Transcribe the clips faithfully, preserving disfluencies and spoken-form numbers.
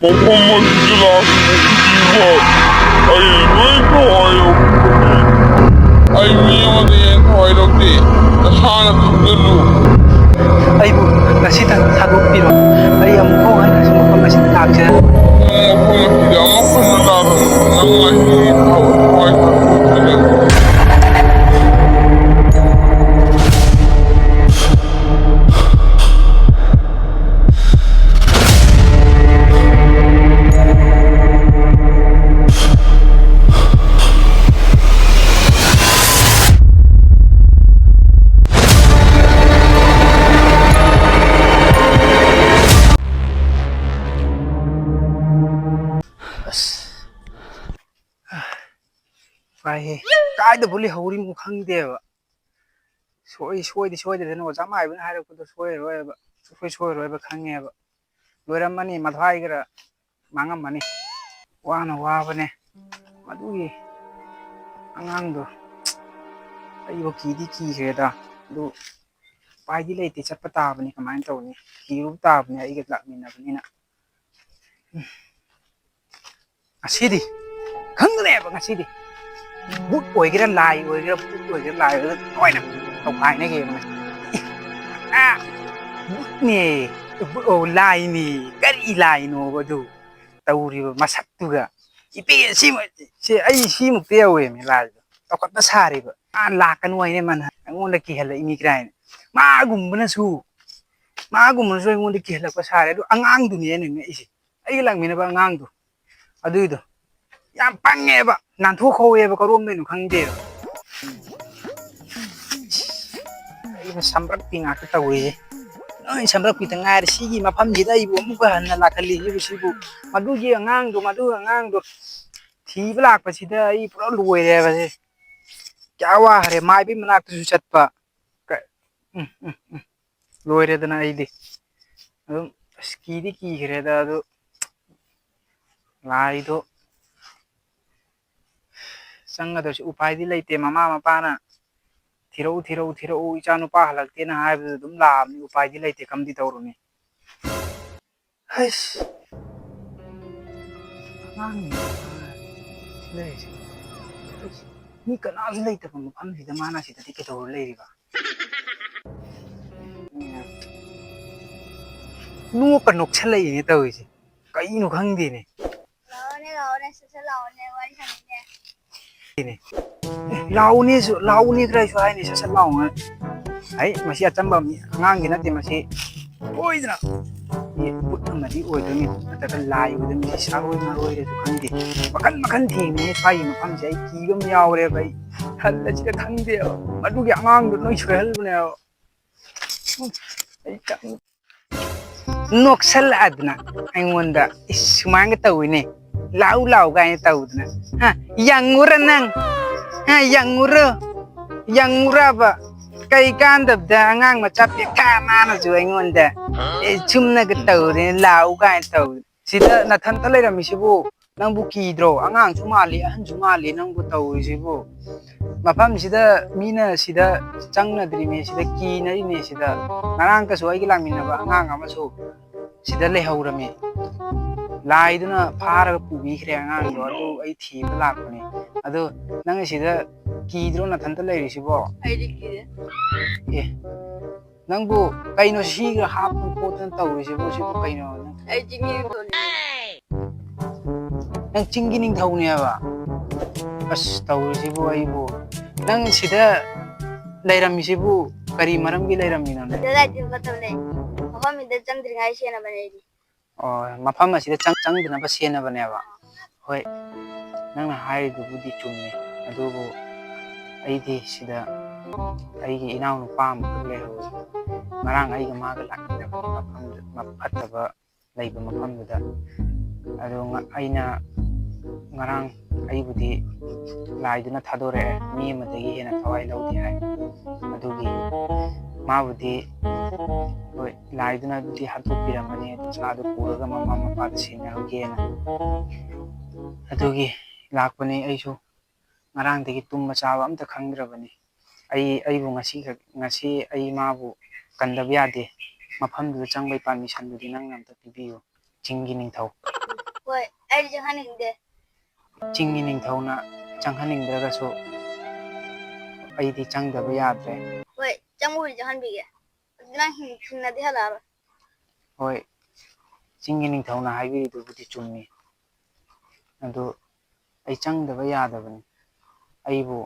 ꯃꯐꯝ ꯑꯁꯤꯗ ꯂꯥꯛꯈꯤꯕ ꯈꯨꯗꯤꯡꯃꯛ ꯑꯩ ꯂꯣꯏ ꯊꯋꯥꯏ ꯂꯧꯈꯤꯕꯅꯤ꯫ ꯑꯩ ꯃꯤ ꯑꯃꯗ ꯍꯦꯟꯅ ꯊꯋꯥꯏ ꯂꯧꯗꯦ꯫ ꯅꯁꯥꯅ ꯈꯪꯖꯜꯂꯨ꯫ ꯑꯩꯕꯨ ꯉꯁꯤꯇꯪ ꯊꯥꯗꯣꯛꯄꯤꯔꯣ꯫ ꯑꯩ ꯑꯃꯨꯛ ꯐꯥꯎ ꯍꯟꯅ ꯁꯤ ꯃꯐꯝ ꯑꯁꯤꯗ ꯂꯥꯛꯆꯔꯔꯣꯏ꯫ ꯅꯪ ꯃꯐꯝ ꯑꯁꯤꯗ ꯑꯃꯨꯛ ꯍꯟꯅ ꯂꯥꯛꯀꯅꯨ꯫ ꯅꯪ ꯑꯩꯒꯤ ꯊꯋꯥꯏ ꯊꯥꯗꯣꯛꯆꯒꯅꯨ꯫ ꯑꯁ꯫ ꯋꯥꯏꯍꯦ꯫ ꯀꯥꯏꯗꯕꯨ ꯂꯩꯍꯧꯔꯤꯃꯣ ꯈꯪꯗꯦꯕ꯫ ꯁꯣꯏ-, ꯁꯣꯏꯗꯤ ꯁꯣꯏꯗ꯭ꯔꯦꯗꯅ ꯑꯣꯖꯥ ꯃꯥꯏꯕꯅ ꯍꯥꯏꯔꯛꯄꯗꯣ ꯁꯣꯏꯔꯔꯣꯏꯕ꯫ ꯁꯨꯡꯁꯣꯏ ꯁꯣꯏꯔꯔꯣꯏꯕ ꯈꯪꯉꯦꯕ꯫ ꯂꯣꯏꯔꯝꯃꯅꯤ, ꯃꯊ꯭ꯋꯥꯏ ꯈꯔ ꯃꯥꯡꯉꯝꯃꯅꯤ꯫ ꯋꯥꯅ ꯋꯥꯕꯅꯦ꯫ ꯃꯗꯨꯒꯤ ꯑꯉꯥꯡꯗꯣ ꯑꯩꯕꯨ ꯀꯤꯗꯤ ꯀꯤꯈ꯭ꯔꯦꯗ꯫ ꯑꯗꯨ ꯎꯄꯥꯏꯗꯤ ꯂꯩꯇꯦ, ꯆꯠꯄ ꯇꯥꯕꯅꯤ꯫ ꯀꯃꯥꯏꯅ ꯇꯧꯅꯤ? ꯀꯤꯔꯨꯕ ꯇꯥꯕꯅꯤ, ꯑꯩꯒ ꯂꯥꯛꯃꯤꯟꯅꯕꯅꯤꯅ꯫ ꯉꯁꯤꯗꯤ ꯈꯪꯒꯅꯦꯕ, ꯉꯁꯤꯗꯤ꯫ ꯕꯨꯠ ꯑꯣꯏꯒꯦꯔꯥ, ꯂꯥꯏ ꯑꯣꯏꯒꯦꯔꯥ, ꯕꯨꯠ ꯑꯣꯏꯒꯦꯔꯥ, ꯂꯥꯏ ꯑꯣꯏꯒꯦꯔꯥ, ꯂꯣꯏꯅ ꯇꯧꯈꯥꯏꯅꯒꯦꯕ ꯉꯁꯤ꯫ ꯑ, ꯕꯨꯠꯅꯦ, ꯕꯨꯠ, ꯑꯣ, ꯂꯥꯏꯅꯦ, ꯀꯔꯤ ꯂꯥꯏꯅꯣꯕ ꯑꯗꯨ? ꯇꯧꯔꯤꯕ ꯃꯁꯛꯇꯨꯒ꯫ ꯏꯄꯦ, ꯁꯤꯃ-, ꯁꯤ, ꯑꯩ ꯁꯤꯃꯨꯛꯇ ꯌꯧꯋꯦꯃꯤ ꯂꯥꯏꯗꯣ꯫ ꯆꯥꯎꯈꯠꯄ ꯁꯥꯔꯤꯕ꯫ ꯑꯥ, ꯂꯥꯛꯀꯅꯨ ꯍꯥꯏꯅꯦ ꯃꯥꯅ꯫ ꯑꯩꯉꯣꯟꯗ ꯀꯤꯍꯜꯂꯛꯏꯅꯤ ꯀꯥꯏꯅ꯫ ꯃꯥꯒꯨꯝꯕꯅꯁꯨ, ꯃꯥꯒꯨꯝꯕꯅꯁꯨ ꯑꯩꯉꯣꯟꯗ ꯀꯤꯍꯜꯂꯛꯄ ꯁꯥꯔꯦ꯫ ꯑꯗꯨ ꯑꯉꯥꯡꯗꯨꯅꯦ ꯑꯩꯅ ꯉꯛꯏꯁꯦ꯫ ꯑꯩꯒ ꯂꯥꯛꯃꯤꯟꯅꯕ ꯑꯉꯥꯡꯗꯣ꯫ ꯑꯗꯨꯏꯗꯣ꯫ ꯌꯥꯝ ꯄꯪꯉꯦꯕ꯫ ꯅꯥꯟꯊꯣꯛꯍꯧꯋꯦꯕ ꯀꯔꯣꯝꯗꯩꯅꯣ ꯈꯪꯗꯦꯕ꯫ ꯑꯩꯅ ꯁꯝꯕ꯭ꯔꯛꯄꯤ ꯉꯥꯛꯇ ꯇꯧꯔꯤꯁꯦ꯫ ꯅꯣꯏ ꯁꯝꯕ꯭ꯔꯛꯄꯤꯗ ꯉꯥꯏꯔꯦ꯫ ꯁꯤꯒꯤ ꯃꯐꯝꯁꯤꯗ ꯑꯩꯕꯨ ꯑꯃꯨꯛꯀ ꯍꯟꯅ ꯂꯥꯛꯍꯜꯂꯤꯁꯤꯕꯨ ꯁꯤꯕꯨ꯫ ꯃꯗꯨꯒꯤ ꯑꯉꯥꯡꯗꯣ, ꯃꯗꯨꯒꯤ ꯑꯉꯥꯡꯗꯣ ꯊꯤꯕ ꯂꯥꯛꯄꯁꯤꯗ ꯑꯩ ꯄꯨꯔꯥ ꯂꯣꯏꯔꯦꯕ ꯁꯦ꯫ ꯀꯌꯥ ꯋꯥꯈ꯭ꯔꯦ꯫ ꯃꯥꯏꯕꯤ ꯃꯅꯥꯛꯇꯁꯨ ꯆꯠꯄ꯫ ꯀ-, ꯎꯝ, ꯎꯝ, ꯎꯝ꯫ ꯂꯣꯏꯔꯦꯗꯅ ꯑꯩꯗꯤ꯫ ꯑꯗꯨꯝ ꯑꯁ ꯀꯤꯗꯤ ꯀꯤꯈ꯭ꯔꯦꯗ꯫ ꯑꯗꯨ ꯂꯥꯏꯗꯣ ꯆꯪꯒꯗꯧꯁꯤ ꯎꯄꯥꯏꯗꯤ ꯂꯩꯇꯦ꯫ ꯃꯃꯥ ꯃꯄꯥꯅ "ꯊꯤꯔꯛꯎ, ꯊꯤꯔꯛꯎ, ꯊꯤꯔꯛꯎ, ꯏꯆꯥ ꯅꯨꯄꯥ ꯍꯜꯂꯛꯇꯦꯅ" ꯍꯥꯏꯕꯗꯨꯗ ꯑꯗꯨꯝ ꯂꯥꯛꯑꯕꯅꯤ꯫ ꯎꯄꯥꯏꯗꯤ ꯂꯩꯇꯦ꯫ ꯀꯝꯗꯤ ꯇꯧꯔꯨꯅꯤ? ꯍꯩꯁ! ꯑꯉꯥꯡꯅꯤ ꯁꯤ ꯂꯩꯔꯤꯁꯦ꯫ ꯃꯤ ꯀꯅꯥꯁꯨ ꯂꯩꯇꯕ ꯃꯐꯝꯁꯤꯗ ꯃꯥꯅ ꯁꯤꯗꯗꯤ ꯀꯩꯗꯧꯔ ꯂꯩꯔꯤꯕ? ꯅꯣꯛꯀ ꯅꯣꯛꯁꯜꯂꯛꯏꯅꯦ ꯇꯧꯔꯤꯁꯦ, ꯀꯩꯅꯣ ꯈꯪꯗꯦꯅꯦ꯫ ꯂꯥꯛꯑꯣꯅꯦ, ꯂꯥꯛꯑꯣꯅꯦ, ꯁꯠ ꯁꯠ ꯂꯥꯛꯑꯣꯅꯦ, ꯋꯥꯔꯤ ꯁꯥꯟꯅꯁꯦ꯫ ꯁꯤꯅꯦ꯫ ꯑꯦ, ꯂꯥꯛꯑꯣꯅꯦꯁꯨ, ꯂꯥꯛꯑꯣꯅꯦ ꯈꯔꯁꯨ ꯍꯥꯏꯅꯤ, ꯁꯠ ꯁꯠ ꯂꯥꯛꯑꯣꯅ꯫ ꯑꯩ ꯃꯁꯤ ꯑꯆꯝꯕ ꯃꯤ, ꯑꯉꯥꯡꯗꯤ ꯅꯠꯇꯦ ꯃꯁꯤ꯫ ꯁꯣꯏꯗꯅ ꯃꯤ ꯚꯨꯠ ꯑꯃꯗꯤ ꯑꯣꯏꯗꯣꯏꯅꯤ, ꯅꯠꯇ꯭ꯔꯒ ꯂꯥꯏ ꯑꯣꯏꯗꯣꯏꯅꯤ꯫ ꯁꯤ ꯁꯥꯔꯣꯏ ꯃꯔꯣꯏꯔꯁꯨ ꯈꯪꯗꯦ, ꯃꯈꯟ ꯃꯈꯟ ꯊꯦꯡꯅꯩ ꯁ꯭ꯋꯥꯏꯒꯤ ꯃꯐꯝꯁꯦ꯫ ꯑꯩ ꯀꯤꯕ ꯑꯃ ꯌꯥꯎꯔꯦꯕ, ꯑꯩ ꯍꯜꯂꯁꯤꯔ ꯈꯪꯗꯦꯕ꯫ ꯃꯗꯨꯒꯤ ꯑꯉꯥꯡꯗꯣ ꯅꯣꯏ ꯁꯣꯏꯍꯜꯂꯨꯅꯦꯕ꯫ ꯎꯝ, ꯑꯩ ꯀ-, ꯅꯣꯛꯁꯜꯂꯛꯑꯗꯅ ꯑꯩꯉꯣꯟꯗ ꯏꯁ ꯁꯨꯃꯥꯏꯅꯒ ꯇꯧꯋꯤꯅꯦ, ꯂꯥꯛꯎ ꯂꯥꯛꯎ ꯀꯥꯏꯅ ꯇꯧꯗꯅ꯫ ꯍꯥ? ꯌꯦꯡꯉꯨꯔ ꯅꯪ? ꯍꯥ? ꯌꯦꯡꯉꯨꯔ? ꯌꯦꯡꯉꯨꯔꯕ? ꯀꯩ ꯀꯥꯟꯗꯕꯗ ꯑꯉꯥꯡ ꯃꯆꯥ ꯄꯦꯈꯥ ꯃꯥꯅꯁꯨ ꯑꯩꯉꯣꯟꯗ, ꯑꯦ, ꯁꯨꯝꯅꯒ ꯇꯧꯔꯦ, ꯂꯥꯛꯎ ꯀꯥꯏꯅ ꯇꯧꯔꯦ꯫ ꯁꯤꯗ ꯅꯊꯟꯇ ꯂꯩꯔꯝꯃꯤꯁꯤꯕꯨ ꯅꯪꯕꯨ ꯀꯤꯗ꯭ꯔꯣ? ꯑꯉꯥꯡꯁꯨ ꯃꯥꯜꯂꯤ, ꯑꯍꯟꯁꯨ ꯃꯥꯜꯂꯤ ꯅꯪꯕꯨ ꯇꯧꯔꯤꯁꯤꯕꯨ꯫ ꯃꯐꯝꯁꯤꯗ ꯃꯤꯅ ꯁꯤꯗ ꯆꯪꯅꯗ꯭ꯔꯤꯅꯦ, ꯁꯤꯗ ꯀꯤꯅꯔꯤꯅꯦ꯫ ꯁꯤꯗ ꯉꯔꯥꯡꯇꯁꯨ ꯑꯩꯒ ꯂꯥꯛꯃꯤꯟꯅꯕ ꯑꯉꯥꯡ ꯑꯃꯁꯨ ꯁꯤꯗ ꯂꯩꯍꯧꯔꯝꯃꯤ꯫ ꯂꯥꯏꯗꯨꯅ ꯐꯥꯔꯒ ꯄꯨꯕꯤꯈ꯭ꯔꯦ ꯑꯉꯥꯡꯗꯣ꯫ ꯑꯗꯨ ꯑꯩ ꯊꯤꯕ ꯂꯥꯛꯄꯅꯦ꯫ ꯑꯗꯣ ꯅꯪ ꯁꯤꯗ ꯀꯤꯗ꯭ꯔꯣ ꯅꯊꯟꯇ ꯂꯩꯔꯤꯁꯤꯕꯣ? ꯑꯩꯗꯤ ꯀꯤꯗꯦ꯫ ꯑꯦ, ꯅꯪꯕꯨ ꯀꯩꯅꯣ ꯁꯤꯒ ꯍꯥꯞꯇꯅ ꯈꯣꯠꯇꯅ ꯇꯧꯔꯤꯁꯤꯕꯨ? ꯁꯤꯕꯨ ꯀꯩꯅꯣ? ꯑꯩ ꯆꯤꯡꯒꯤ ꯅꯤꯡꯊꯧꯅꯦ꯫ ꯅꯪ ꯆꯤꯡꯒꯤ ꯅꯤꯡꯊꯧꯅꯦꯕ? ꯑꯁ, ꯇꯧꯔꯤꯁꯤꯕꯨ ꯑꯩꯕꯨ꯫ ꯅꯪ ꯁꯤꯗ ꯂꯩꯔꯝꯃꯤꯁꯤꯕꯨ ꯀꯔꯤ ꯃꯔꯝꯒꯤ ꯂꯩꯔꯝꯃꯤꯅꯣꯅꯦ? ꯁꯤꯗ ꯂꯥꯏ ꯇꯤꯟ ꯐꯠꯇꯕ ꯂꯩ꯫ ꯃꯐꯝꯁꯤꯗ ꯆꯪꯗ꯭ꯔꯤꯉꯩ ꯁꯦꯟꯅꯕꯅꯦ ꯑꯩꯗꯤ꯫ ꯑꯣ, ꯃꯐꯝ ꯑꯁꯤꯗ ꯆꯪ-, ꯆꯪꯗꯅꯕ ꯁꯦꯟꯅꯕꯅꯦꯕ? ꯍꯣꯏ, ꯅꯪꯅ ꯍꯥꯏꯔꯤꯗꯨꯕꯨꯗꯤ ꯆꯨꯝꯃꯤ, ꯑꯗꯨꯕꯨ ꯑꯩꯗꯤ ꯁꯤꯗ ꯑꯩꯒꯤ ꯏꯅꯥꯎꯅꯨꯄꯥ ꯑꯃꯈꯛ ꯂꯩꯍꯧꯋꯤ꯫ ꯉꯔꯥꯡ ꯑꯩꯒ ꯃꯥꯒ ꯂꯥꯛꯃꯤꯟꯅꯕꯅꯤ ꯃꯐꯝꯗꯨ, ꯃ-, ꯐꯠꯇꯕ ꯂꯩꯕ ꯃꯐꯝꯗꯨꯗ꯫ ꯑꯗꯣ ꯉ-, ꯑꯩꯅ ꯉꯔꯥꯡ ꯑꯩꯕꯨꯗꯤ ꯂꯥꯏꯗꯨꯅ ꯊꯥꯗꯣꯔꯛꯑꯦ, ꯃꯤ ꯑꯃꯗꯒꯤ ꯍꯦꯟꯅ ꯊꯋꯥꯏ ꯂꯧꯗꯦ ꯍꯥꯏ꯫ ꯑꯗꯨꯒꯤ ꯃꯥꯕꯨꯗꯤ, ꯍꯣꯏ, ꯂꯥꯏꯗꯨꯅꯕꯨꯗꯤ ꯍꯥꯠꯇꯣꯛꯄꯤꯔꯝꯃꯅꯤ, ꯃꯆꯥꯗꯨ ꯄꯨꯔꯒ ꯃꯃꯥ ꯃꯄꯥꯗ ꯁꯤꯟꯅꯔꯨꯒꯦꯅ꯫ ꯑꯗꯨꯒꯤ ꯂꯥꯛꯄꯅꯤ ꯑꯩꯁꯨ꯫ ꯉꯔꯥꯡꯗꯒꯤ ꯇꯨꯝꯕ ꯆꯥꯕ ꯑꯝꯇ ꯈꯪꯗ꯭ꯔꯕꯅꯤ꯫ ꯑꯩ, ꯑꯩꯕꯨ ꯉꯁꯤꯈꯛ, ꯉꯁꯤ ꯑꯩ ꯃꯥꯕꯨ ꯀꯟꯗꯕ ꯌꯥꯗꯦ꯫ ꯃꯐꯝꯗꯨꯗ ꯆꯪꯕꯒꯤ ꯄꯥꯔꯃꯤꯁꯟꯗꯨꯗꯤ ꯅꯪꯅ ꯑꯝꯇ ꯄꯤꯕꯤꯌꯨ, ꯆꯤꯡꯒꯤ ꯅꯤꯡꯊꯧ꯫ ꯍꯣꯏ, ꯑꯩꯗꯤ ꯆꯪꯍꯟꯅꯤꯡꯗꯦ꯫ ꯆꯤꯡꯒꯤ ꯅꯤꯡꯊꯧꯅ ꯆꯪꯍꯟꯅꯤꯡꯗ꯭ꯔꯒꯁꯨ ꯑꯩꯗꯤ ꯆꯪꯗꯕ ꯌꯥꯗ꯭ꯔꯦ꯫ ꯍꯣꯏ, ꯆꯪꯕꯨꯗꯤ ꯆꯪꯍꯟꯕꯤꯒꯦ꯫ ꯑꯗꯨ ꯅꯪ ꯍꯤꯡ-, ꯍꯤꯡꯅꯗꯤ ꯍꯜꯂꯛꯑꯔꯣꯏ꯫ ꯍꯣꯏ, ꯆꯤꯡꯒꯤ ꯅꯤꯡꯊꯧꯅ ꯍꯥꯏꯕꯤꯔꯤꯗꯨꯕꯨꯗꯤ ꯆꯨꯝꯃꯤ꯫ ꯑꯗꯨ ꯑꯩ ꯆꯪꯗꯕ ꯌꯥꯗꯕꯅꯤ꯫ ꯑꯩꯕꯨ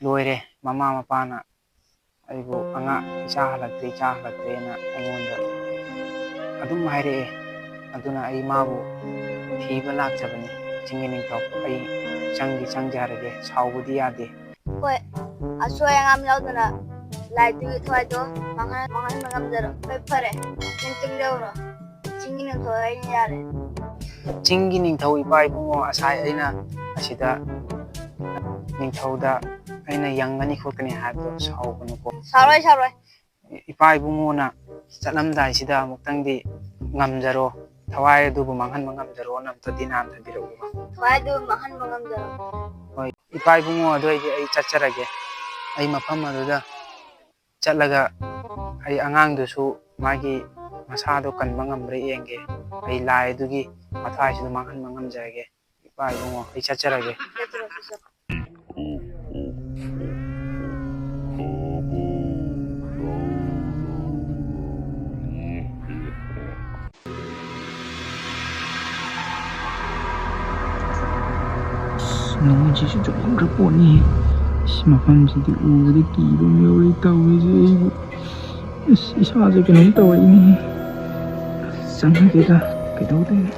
ꯂꯣꯏꯔꯦ, ꯃꯃꯥ ꯃꯄꯥꯅ ꯑꯩꯕꯨ ꯑꯉꯥꯡ, "ꯏꯆꯥ ꯍꯜꯂꯛꯇ꯭ꯔꯦ, ꯏꯆꯥ ꯍꯜꯂꯛꯇ꯭ꯔꯦꯅ" ꯑꯩꯉꯣꯟꯗ ꯑꯗꯨꯝ ꯍꯥꯏꯔꯛꯑꯦ꯫ ꯑꯗꯨꯅ ꯑꯩ ꯃꯥꯕꯨ ꯊꯤꯕ ꯂꯥꯛꯆꯕꯅꯤ꯫ ꯆꯤꯡꯒꯤ ꯅꯤꯡꯊꯧ, ꯑꯩ ꯆꯪꯗꯤ ꯆꯪꯖꯔꯒꯦ, ꯁꯥꯎꯕꯗꯤ ꯌꯥꯗꯦ꯫ ꯍꯣꯏ, ꯑꯁꯣꯏ ꯑꯉꯥꯝ ꯌꯥꯎꯗꯅ ꯂꯥꯏꯗꯨꯒꯤ ꯊꯋꯥꯏꯗꯣ ꯃꯥꯡꯍꯟ-, ꯃꯥꯡꯍꯟꯕ ꯉꯝꯖꯔꯣ꯫ ꯍꯣꯏ, ꯐꯔꯦ, ꯅꯪ ꯆꯪꯖꯍꯧꯔꯣ꯫ ꯆꯤꯡꯒꯤ ꯅꯤꯡꯊꯧ ꯑꯩꯅ ꯌꯥꯔꯦ꯫ ꯆꯤꯡꯒꯤ ꯅꯤꯡꯊꯧ ꯏꯄꯥ ꯏꯕꯨꯡꯉꯣ, ꯉꯁꯥꯏ ꯑꯩꯅ ꯑꯁꯤꯗ ꯅꯤꯡꯊꯧꯗ ꯑꯩꯅ ꯌꯪꯒꯅꯤ ꯈꯣꯠꯀꯅꯤ ꯍꯥꯏꯕꯗꯣ ꯁꯥꯎꯒꯅꯨꯀꯣ꯫ ꯁꯥꯎꯔꯣꯏ, ꯁꯥꯎꯔꯣꯏ꯫ ꯏꯄꯥ ꯏꯕꯨꯡꯉꯣꯅ ꯆꯠꯂꯝꯗꯥꯏꯁꯤꯗ ꯑꯃꯨꯛꯇꯪꯗꯤ ꯉꯝꯖꯔꯣ, ꯊꯋꯥꯏ ꯑꯗꯨꯕꯨ ꯃꯥꯡꯍꯟꯕ ꯉꯝꯖꯔꯣꯅ ꯑꯝꯇꯗꯤ ꯅꯥꯟꯊꯕꯤꯔꯛꯎꯕ꯫ ꯊꯋꯥꯏ ꯑꯗꯨꯕꯨ ꯃꯥꯡꯍꯟꯕ ꯉꯝꯖꯔꯣ꯫ ꯍꯣꯏ, ꯏꯄꯥ ꯏꯕꯨꯡꯉꯣ, ꯑꯗꯨ ꯑꯣꯏꯗꯤ ꯑꯩ ꯆꯠꯆꯔꯒꯦ꯫ ꯑꯩ ꯃꯐꯝ ꯑꯗꯨꯗ ꯆꯠꯂꯒ ꯑꯩ ꯑꯉꯥꯡꯗꯨꯁꯨ ꯃꯥꯒꯤ ꯃꯁꯥꯗꯣ ꯀꯟꯕ ꯉꯝꯕ꯭ꯔꯥ ꯌꯦꯡꯒꯦ꯫ ꯑꯩ ꯂꯥꯏ ꯑꯗꯨꯒꯤ ꯃꯊ꯭ꯋꯥꯏꯁꯤꯗ ꯃꯥꯡꯍꯟꯕ ꯉꯝꯖꯔꯒꯦ꯫ ꯏꯄꯥ ꯏꯕꯨꯡꯉꯣ, ꯑꯩ ꯆꯠꯆꯔꯒꯦ꯫ ꯑꯁ, ꯅꯣꯡꯁꯤꯁꯨ ꯆꯨꯝꯃꯟꯈ꯭ꯔ ꯄꯣꯠꯅꯤ꯫ ꯑꯁ, ꯃꯐꯝꯁꯤꯗꯤ ꯎꯕꯗ ꯀꯤꯕ ꯑꯃ ꯌꯥꯎꯔꯤ ꯇꯧꯔꯤꯁꯦ꯫ ꯑꯩꯕꯨ, ꯑꯁ, ꯏꯁꯥꯁꯦ ꯀꯩꯅꯣꯝ ꯇꯧꯔꯛꯏꯅꯦ꯫ ꯆꯪꯉꯒꯦꯗ, ꯀꯩꯗꯧꯗꯣꯏꯅꯣ?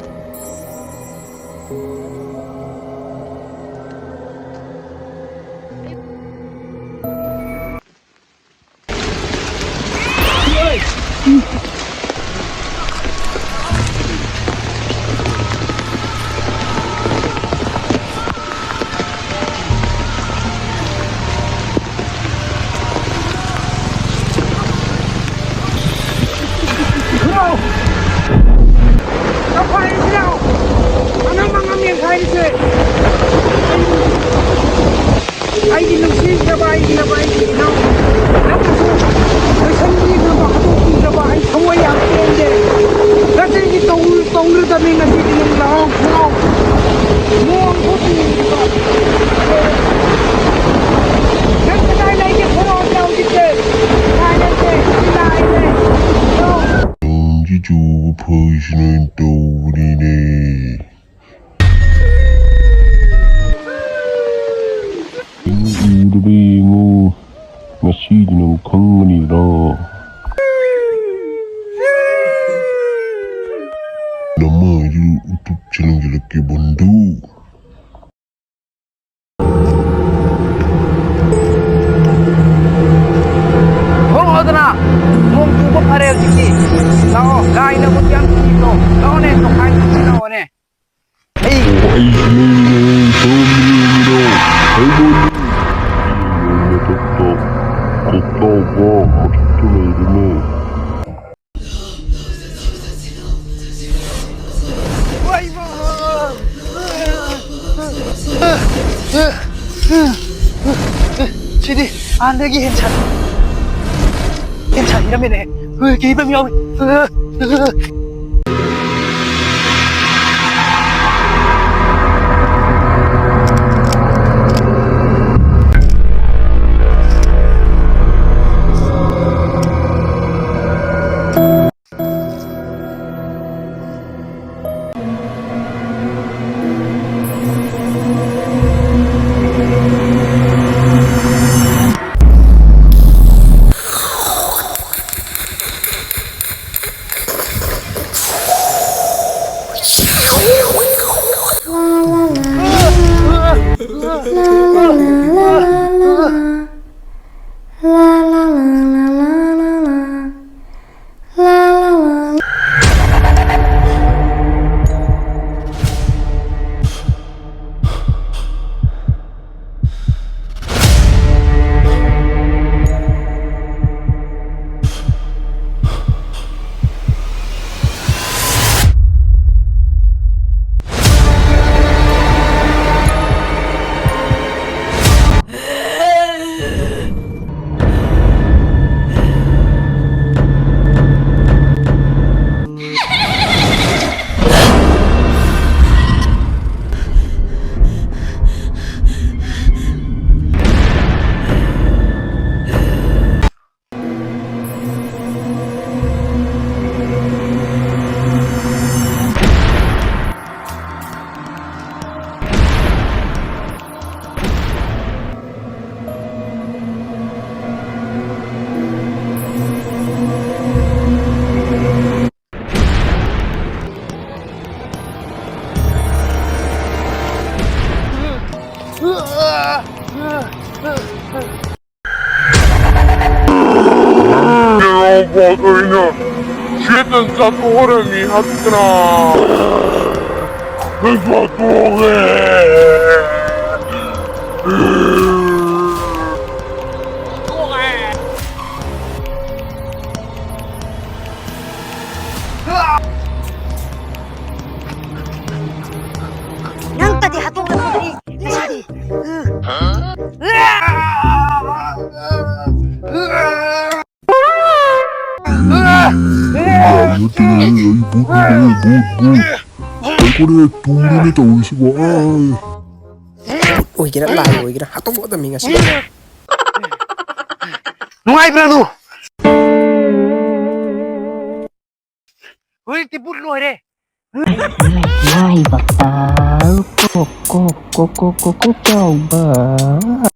ꯑꯩꯒꯤ ꯅꯨꯡꯁꯤꯖꯕ, ꯑꯩꯒꯤ ꯂꯕ, ꯑꯩꯒꯤ ꯏꯅꯥꯎ, ꯅꯪꯅꯁꯨ ꯂꯣꯏꯁꯟꯕꯤꯅꯕ, ꯍꯥꯠꯇꯣꯛꯄꯤꯅꯕ ꯑꯩ ꯆꯠꯃꯤꯟꯅꯁꯤ, ꯂꯥꯛꯑꯣ, ꯊꯣꯛꯂꯛꯑꯣ꯫ ꯅꯣꯡ ꯈꯨꯆꯨꯁꯤꯗ꯫ ꯅꯪ ꯀꯗꯥꯏ ꯂꯩꯒꯦ? ꯊꯣꯛꯂꯛꯑꯣ ꯍꯧꯖꯤꯛꯁꯦ꯫ ꯀꯗꯥꯏ ꯂꯩꯒꯦ? ꯁꯤ ꯂꯥꯛꯑꯦꯅꯦ꯫ ꯅꯣꯡꯁꯤ ꯆꯨꯕ ꯐꯩꯁꯤꯅ ꯇꯧꯕꯅꯤꯅꯦ꯫ ꯎꯗꯕ ꯌꯦꯡꯉꯨ, ꯉꯁꯤꯗꯤ ꯅꯪ ꯈꯪꯒꯅꯤꯗꯣ꯫ ꯅꯃꯥꯏꯗꯨ ꯎꯇꯨꯞ ꯆꯦꯜꯍꯟꯖꯔꯛꯀꯦ ꯕꯟꯗꯨ꯫ ꯊꯣꯛꯂꯛꯑꯣꯗꯅ! ꯅꯣꯡ ꯆꯨꯕ ꯐꯔꯦ ꯍꯧꯖꯤꯛꯇꯤ꯫ ꯂꯥꯛꯑꯣ, ꯂꯥꯏꯅ ꯃꯨꯠ ꯌꯥꯝ ꯊꯤꯕꯗꯣ꯫ ꯂꯥꯛꯑꯣꯅꯦ, ꯇꯣꯈꯥꯏ ꯆꯠꯁꯤ ꯂꯥꯛꯑꯣꯅꯦ꯫ ꯑꯩ ꯑꯣ, ꯑꯩꯁꯨ ꯂꯩꯔꯤꯅꯦ, ꯀꯔꯝꯕ ꯂꯩꯔꯤꯅꯣ? ꯑꯩꯉꯣꯟꯗ ꯃꯊꯛꯇ ꯀꯣꯛꯇꯥꯎꯕ ꯃꯊꯛꯇ ꯂꯩꯔꯤꯅꯦ꯫ ꯁꯤꯗꯤ ꯍꯥꯟꯅꯗꯒꯤ ꯍꯦꯟꯅ ꯁꯥꯊꯤ-, ꯍꯦꯟꯅ ꯁꯥꯊꯤꯔꯝꯃꯦꯅꯦ꯫ ꯀꯤꯕ ꯑꯃ ꯌꯥꯎꯏ꯫ ꯆꯥꯊꯣꯛꯑꯔꯅꯤ ꯍꯥꯠꯇꯅ꯫ ꯅꯪ ꯆꯥꯊꯣꯛꯑꯦ꯫ ꯅꯪꯇꯗꯤ ꯍꯥꯠꯇꯣꯛꯂꯛꯄꯗꯨꯗꯤ ꯉꯁꯤꯗꯤ꯫ ꯅꯠꯇꯦ, ꯑꯩ ꯚꯨꯠꯅꯤꯅꯦ, ꯚꯨꯠ, ꯚꯨꯠ, ꯚꯨꯠ꯫ ꯀꯩꯅꯣꯅꯦ, ꯇꯨꯔꯤꯅꯦ ꯇꯧꯔꯤꯁꯤꯕꯣ, ꯑꯩ꯫ ꯚꯨꯠ ꯑꯣꯏꯒꯦꯔꯥ ꯂꯥꯏ ꯑꯣꯏꯒꯦꯔꯥ ꯍꯥꯠꯇꯣꯛꯑꯗꯕꯅꯤ ꯉꯁꯤ꯫ ꯅꯨꯡꯉꯥꯏꯕ꯭ꯔꯥ ꯑꯗꯨ? ꯍꯧꯖꯤꯛꯇꯤ ꯚꯨꯠ ꯂꯣꯏꯔꯦ꯫ ꯃꯥꯏꯕ ꯇꯥꯎ ꯀꯣꯛ ꯀꯣꯛ ꯀꯣꯛ ꯀꯣꯛ ꯀꯣꯛ ꯀꯣꯛ ꯆꯥꯎꯕ꯫